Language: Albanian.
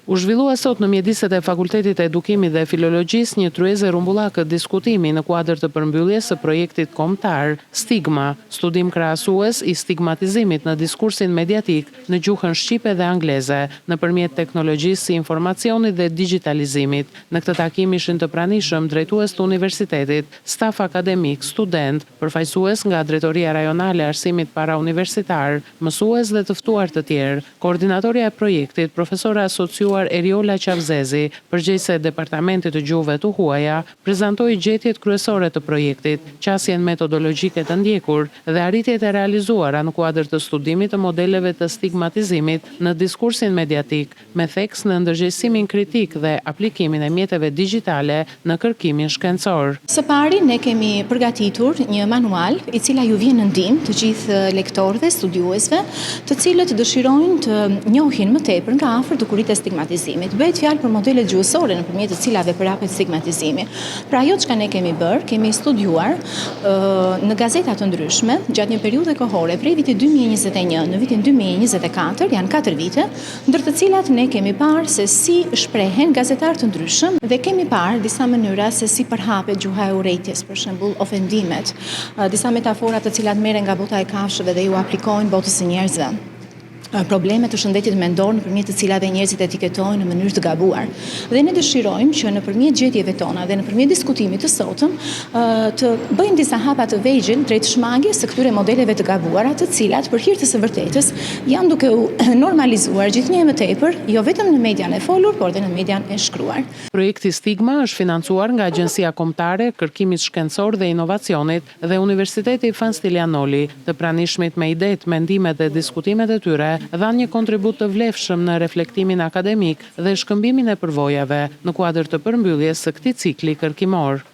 U zhvillua sot në mjediset e Fakultetit të Edukimit dhe Filologjisë një tryezë e rrumbullakët diskutimi në kuadër të përmbylljes së projektit kombëtar Stigma, studim krahasues i stigmatizimit në diskursin mediatik në gjuhën shqipe dhe angleze, nëpërmjet teknologjisë së informacionit dhe digjitalizimit. Në këtë takim ishin të pranishëm drejtues të universitetit, staf akademik, studentë, përfaqësues nga Drejtoria Rajonale e Arsimit Parauniversitar, mësues dhe të ftuar të tjerë. Koordinatorja e projektit, profesore e asociuar Eriola Qafzezi, përgjegjëse e Departamentit të Gjuhëve të Huaja, prezantoi gjetjet kryesore të projektit, qasjen metodologjike të ndjekur dhe arritjet e realizuara në kuadër të studimit të modeleve të stigmatizimit në diskursin mediatik, me theks në ndërgjegjësimin kritik dhe aplikimin e mjeteve digjitale në kërkimin shkencor. Së pari, ne kemi përgatitur një manual i cila ju vjen në ndihmë të gjithë lektorëve, studiuesve, të cilët dëshirojnë të njohin më tepër nga afër dukuritë e stigmatizimit. Bëhet fjalë për modelet gjuhësore nëpërmjet të cilave përhapet stigmatizimi. Pra ajo çka ne kemi bërë, kemi studiuar në gazeta të ndryshme gjatë një periudhe kohore prej vitit 2021 në vitin 2024, janë 4 vite, ndër të cilat ne kemi parë se si shprehen gazetarë të ndryshëm dhe kemi parë disa mënyra se si përhapet gjuha e urrejtjes, për shembull ofendimet, disa metafora të cilat merren nga bota e kafshëve dhe iu aplikohen botës së njerëzve probleme të shëndetit mendor nëpërmjet të cilave njerëzit etiketohen në mënyrë të gabuar. Dhe ne dëshirojmë që nëpërmjet gjetjeve tona dhe nëpërmjet diskutimit të sotëm të bëjmë disa hapa të vegjël drejt shmangies së këtyre modeleve të gabuara, të cilat për hir të së vërtetës janë duke u normalizuar gjithnjë e më tepër, jo vetëm në median e folur, por dhe në median e shkruar. Projekti Stigma është financuar nga Agjencia Kombëtare e Kërkimit Shkencor dhe Inovacionit dhe Universiteti Fan Stilian Noli. Të pranishmit me idetë, mendimet dhe diskutimet e tyre dhanë një kontribut të vlefshëm në reflektimin akademik dhe shkëmbimin e përvojave, në kuadër të përmbylljes së këtij cikli kërkimor.